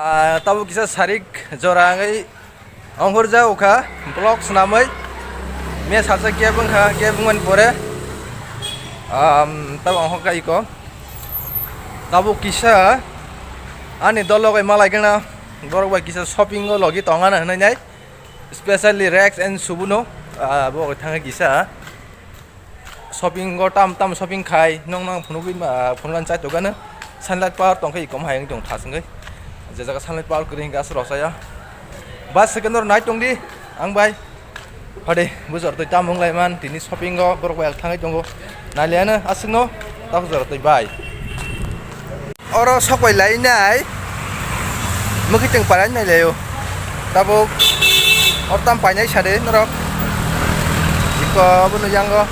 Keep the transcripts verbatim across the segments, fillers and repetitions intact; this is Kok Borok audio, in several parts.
Ah, tabuk kisa sarik jora wngwi ongkhorjak wngkha, vlog swnamwi. Mia salsa keb wngkha, keb wngmani pore, um, tabuk ongkhorkha iko. Tabuk kisa ani dol logai malai gana, borok bai kisa shopping o logi tongana hwnwi nai, specially Rex and Subuno, ah, bo thangwi kisa. Shopping o tam tam shopping khai, nong nang phunugwi ma, phunugani chai togano. Sunlight power tongkhe ikom hai wng tong thaswngwi. Je jaga sunlight power kwrwi hwnkhe aswk rw chaya. Bus second o nai tongdi, ang bai. Hade, bujor twi tam wng lai man, tini shopping o borok bai thangwi tongo. Nailiano aswkno, tak jora twi bai. Oro sok bai lai nai. Mwkhwtwng parai nai laio. Tabuk oro tam painai sade norok. Iko abono yango.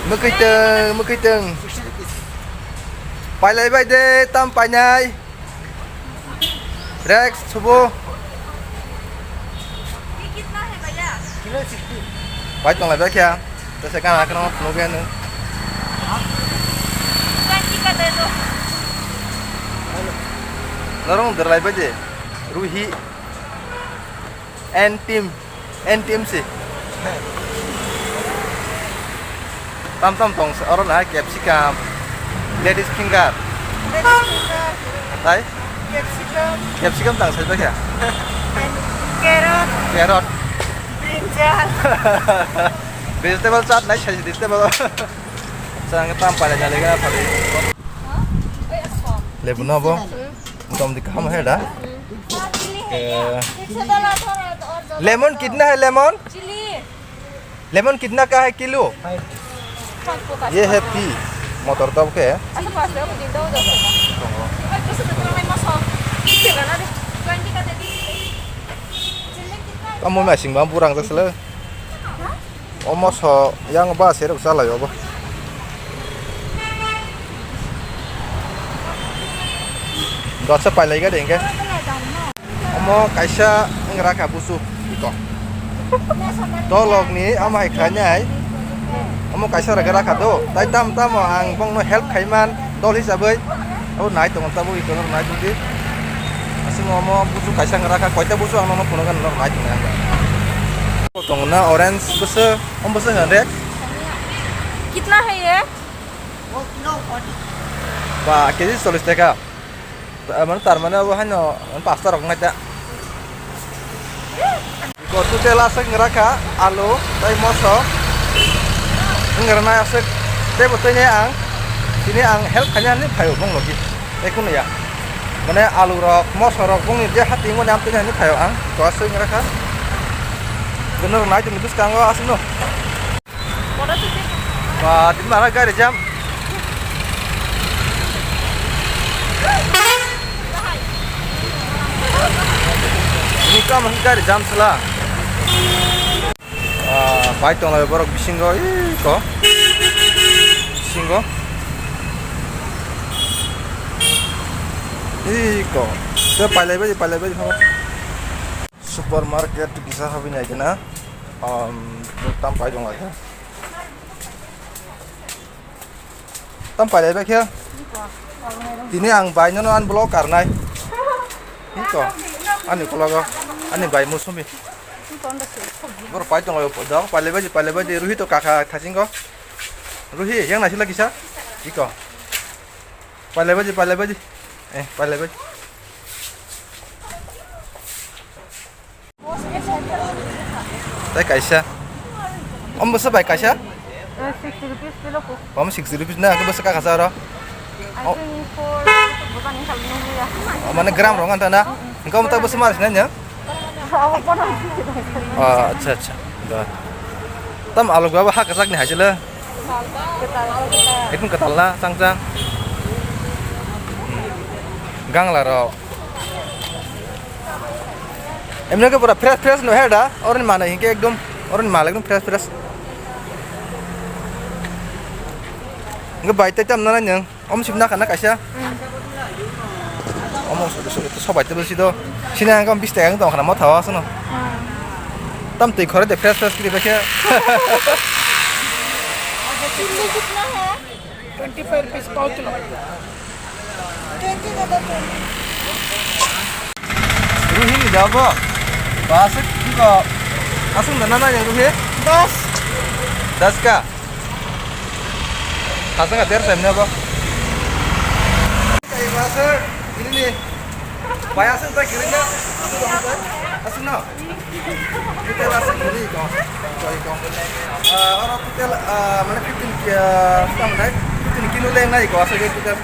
Mwkhwtwng, mwkhwtwng. Pailai bai de, tam painai. Rex, Subu. ये कितना है भैया? Bai tong lai bai khe. Tese kana kana phunuk ya nung. Twenty का दे दो। Norong derlai bai de. Ruhi. N team. N team si. Tam tam tong se, oro na capsicum, ladies finger. Ladies finger. Tai? Capsicum. Capsicum tang sai kya? Carrot. Carrot. Brinjal. Vegetable chat nai sai vegetable. Chang tam pala na lega phari. Lebu no bo. Motamoti kaham he da. Eh, lemon kitna hai lemon? Lemon kitna ka hai kilo? Ye hai pi motor tab ke. Tamo mai sing bam burang jasle. Omo so yang ba serok chalai obo. Dotsa pailai ga dengke. Omo kaisa wngrakha busu iko. Dolok ni ama hai khlainai. Omo kaisa raga rakha do. Tai tam tamo ang bongno help khaiman dol hisabwi. Abo nai tongo tabuk iko nai tongdi. Aswk omo busu kaisa wngrakha koita busu ang nono phunukha norok nai tongnai ang. Tongo na orange busu, om busu hwnre. कितना है ये? Ba, K G chollish taka. Ta-, mane, tar mane abo haino pasta rok nai ta. Ko tu tel aswk wngrakha, alu, tai moso. Wngranai aswk, tei bo tini ang, tini ang help khaina hinwi phaio bong logi. Ekunu ya. Mane alu rok, moso rok bongni je hati mone am tini hinwi phaio ang. To aswk wngrakha. Gwnang nai tini bwskango aswkno. Ba, tini mana gari jam. Ini kam gari jam sela. Ah, pai tong lai borok bisingo, iko. Bisingo. Iko. Te pailai bai, pailai bai, ho. Supermarket kisa habi nai kena. Um, tam pai tong lai kha. Tam pailai bai khe. Tini ang bai nono ani vlog karnai. Hiko. Ani vlog o. Ani bai musumi. Boro pai tong lai da pailai bai pailai bai ruhi to kaka thasingo. Ruhi yang nasi lagi sa. Hiko. Pailai bai pailai bai. Eh pailai bai. Tai kaisa. Om bwsa bai kaisa? Eh, sixty rupees kilo ko. Om sixty rupees na, ke bwsa ka kasa ro? I think four, bwsa ni kal ni ya. Oh, mane gram rong anta na? Engkau mata bwsa mar sini nya? Oh, acha acha. Da. Tam alok baba ha kajak ni haisile. Ekdom kwtal na, chang chang. Gangla rok. Emne ke pura fresh fresh no he da, oroni manai hinke ekdom, oroni mal ekdom fresh fresh. Nge bai tai tam na nang, om sip na kana kaisa. Omo sobai tebol si do. Sini ang kam bis taka ang tong khana ma thawa sono. Tam twi khore de fresh fresh kiri bekhe. Chilli कितना है? Twenty five rupees pav kilo. Ruhi ni da bo? Ba aswk ko. Aswk da na nai ruhi? Das. Das ka? Aswk ka der sem ne bo? Kai ba sir, ini ni. Bai aswk ta kiri na. Aswk no. Total aswk ni ko. Ko ko. Ah, oro total, ah, mane fifteen, ah, tamo nai? Fifteen kilo le nai ko aswk total.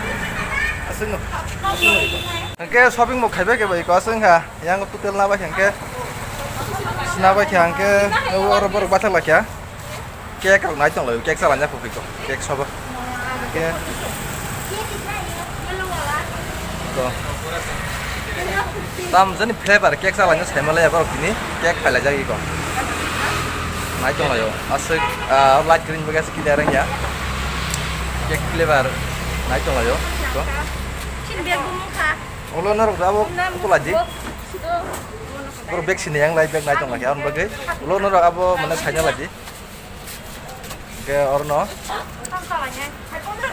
Aswk no. Aswk no ko. Hwnkhe shopping bo khaibai khe bai ko aswk wngkha. Yang total na bai khe hwnkhe. Sna bai khe hwnkhe oro borok bathak lai kha. Cake rok nai tong lai, cake chala nya pupiko, cake sobo. Cake. To. Tam jani flavor cake chala nya sai ma lai borok tini cake phai lai jagwi ko. Nai tong lai o. Aswk, ah, light green bo gas kile rang ya. Cake flavor nai tong lai o. To. Ulo norok abo ulo di. Boro bag sini yang lai bag nai tong lai ya, on bagwi. Ulo norok abo mane sai na lai di. Hwnkhe orono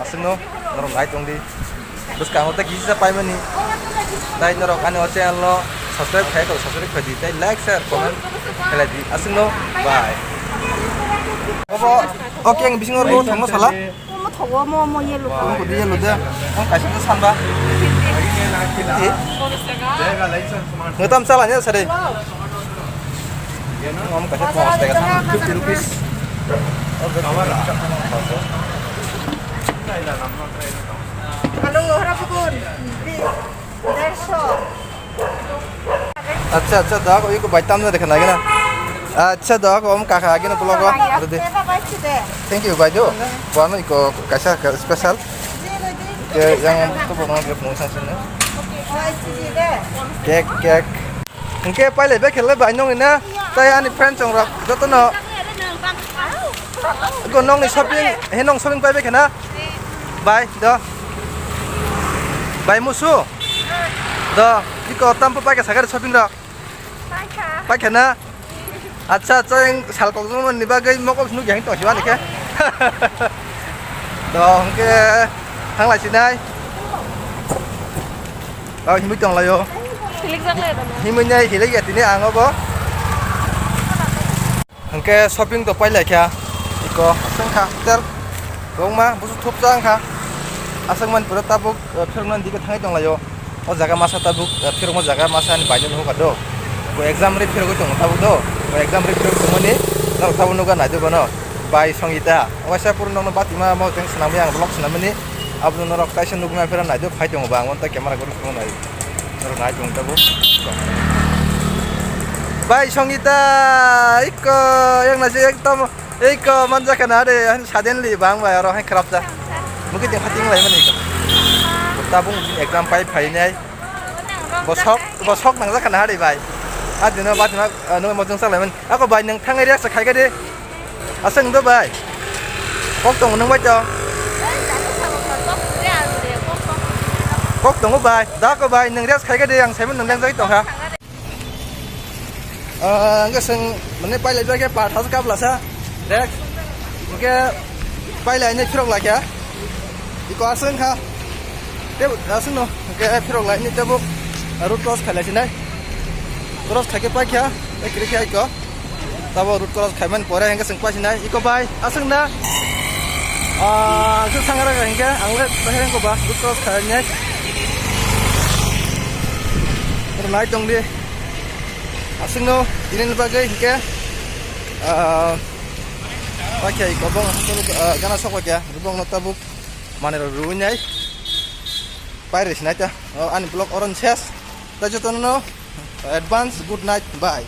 aswkno norok nai tong di. Bwskango tei kisa paimani. Tai norok ani o channel no subscribe khai tong, subscribe khai di. Tai like, share, comment khlai di. Aswkno bye. Obo, okay, ang bisingo oro thangma sala. Omo thogo, omo, omo yellow. Omo kodi yellow de. Ang kaisa de sanba. Fifty. Ngetam chala ni sare. Ngam kaisa pos tega san fifty rupees. Alo, hara pukun. Dersho. Acha, acha, da ko iko bai tamna dekha nagina. Acha, da ko om kaka agina pulo ko. Aro de. Thank you, bai do. Wano iko kaisa ka special. Ke yang to bono ke promotion sini. Cake, cake. Hwnkhe pailai bai khe le bai nongni na, tei ani friend chongrok jotono. Go nongni shopping, he nong shopping pai bai khe na? Bai, do. Bai musu? Do, iko tampo pai khe sagari shopping rok? Pai khe na? Acha, chayeng sal kokjongmani bagwi mokol swnuk yang tong siwani khe. To hwnkhe thanglai sinai. Tao himwi tonglaio. Hilik jak lai rw. Himwi nai hilik ya tini ang obo. Hwnkhe shopping to pailai kha. Iko aswk kha hotel. Kwbangma busu thupsa wngkha. Aswk man pura tabuk, eh, phiroknani dike thangwi tonglaio. O jaga masa tabuk, eh, phirokma jaga masa ani baino nuhukha do. Bo exam ri phirogwi tongo tabuk do. Bo exam ri phirogwi tongmani norok tabuk nukha naidi bono. Bai Songita. Waisa puro nokno batima mo teng swnamwi ang vlog swnamani. Abono norok kaisa nukna phira naidi phai tongo ba ang manta camera guru swnamwi. Norok nai tongo tabuk. Bai Songita, ikko yang nasi ekdom. Ei ko manjak kana de, suddenly bang bai oro hai khrap ja. Mungkin ting hating lai mani ko. Tabung exam pai phai nai. Bosok, bosok nang jak kana hari bai. Adino badino, anu mojong sak lai man. Ako bai nang thangai riak sa khai ka de. Aseng do bai. Kok tong nang bai to. Kok tong bai. Da ko bai nang riak khai ka de ang sai man nang jai tong ha. Ah, hwnkhe chwng mane pailai khe pathas kaplasa rek. Hwnkhe pailai ni phirok laikha. Iko aswng kha. Tei aswng no hwnkhe phirok lai ni tebo root cross khailai sinai. Cross khaikhe paikha, tei kwrwikhe iko. Tabo root cross khaimani pore hwnkhe chwng paisinai. Iko bai, aswk na? Ah, aswk sangra ka hwnkhe ang le bahai ko ba root cross khainai. Oro nai tong di. Aswkno tini ni bagwi hwnkhe, ah, paikha iko bong aswk, ah, gana sok paikha, bongno tabuk manwi rok rwui nai. Pairwi sinai ta. O ani vlog oron ses. Ta jotono advance good night, bye.